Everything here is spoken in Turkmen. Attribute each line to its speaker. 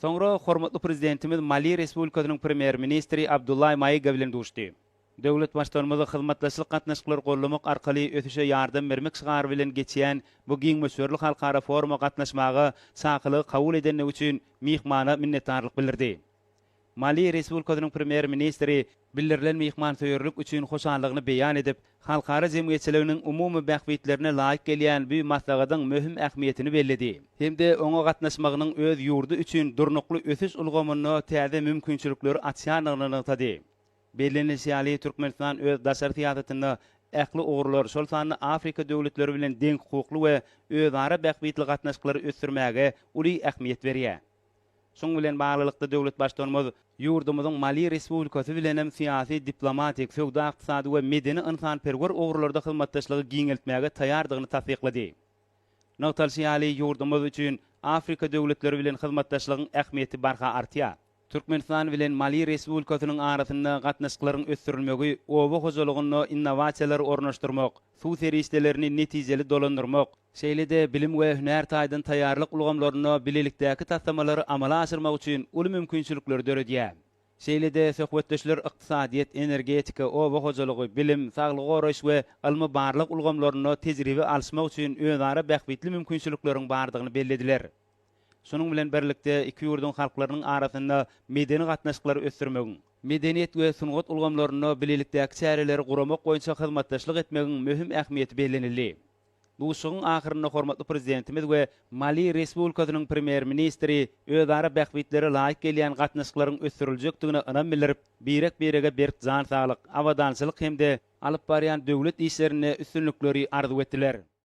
Speaker 1: Soňra hormatly Prezidentimiz Mali Respublikasynyň Premýer-ministri Abdullaý Maiga bilen duşdy. Döwlet Baştutanymyz hyzmatdaşlyk gatnaşyklary goldamak arkaly ösüşe ýardam bermek şygary bilen geçýän bu giň möçberli halkara foruma gatnaşmaga çakylygy kabul edendigi üçin myhmana minnetdarlyk bildirdi. Mali Respublikasynyň Premýer-ministri bildirilen myhmansöýerlik üçin hoşallygyny beýan edip, halkara jemgyýetçiliginiň umumy bähbitlerine laýyk gelýän bu maslahatyň möhüm ähmiýetini belledi hem-de oňa gatnaşmagynyň öz ýurdy üçin durnukly ösüş ulgamynda täze mümkinçilikleri açýandygyny nygtady. Bellenilişi ýaly, Türkmenistan öz daşary syýasatynda ähli ugurlar, şol sanda Afrika döwletleri bilen deňhukukly we özara bähbitli gatnaşyklary ösdürmäge uly ähmiýet berýär. Şunuň bilen baglylykda, döwlet Baştutanymyz ýurdumyzyň Mali Respublikasy bilen hem syýasy, diplomatik, söwda-ykdysady we medeni-ynsanperwer ugurlarda hyzmatdaşlygy giňeltmäge taýýardygyny tassyklady. Nygtalyşy ýaly, ýurdumyz üçin Afrika döwletleri bilen hyzmatdaşlygyň ähmiýeti barha artýar. Türkmenistan bilen Mali Respublikasynyň arasynda gatnaşyklaryň ösdürilmegi oba hojalygynda innowasiýalary ornaşdyrmak, suw serişdelerini netijeli dolandyrmak, şeýle-de bilim we hünär taýdan taýýarlyk ulgamlarynda bilelikdäki taslamalary amala aşyrmak üçin uly mümkinçilikleri döredýär. Şeýle-de söhbetdeşler ykdysadyýet, energetika, oba hojalygy, bilim, saglygy goraýyş we ylmy-barlag ulgamlarynda tejribe alyşmak üçin özara bähbitli mümkinçilikleriň bardygyny bellediler. Şunuň bilen birlikde, iki ýurduň halklarynyň arasynda medeni gatnaşyklary ösdürmegiň, medeniýet we sungat ulgamlarynda bilelikdäki çäreleri guramak boýunça hyzmatdaşlyk etmegiň möhüm ähmiýeti bellenildi. Duşuşygyň ahyrynda hormatly Prezidentimiz we Mali Respublikasynyň Premýer-ministri özara bähbitlere laýyk gelýän gatnaşyklaryň ösdüriljekdigine ynam bildirip, birek-birege berk jan saglyk, abadançylyk hem-de alyp barýan döwlet işlerinde üstünlikleri arzuw etdiler.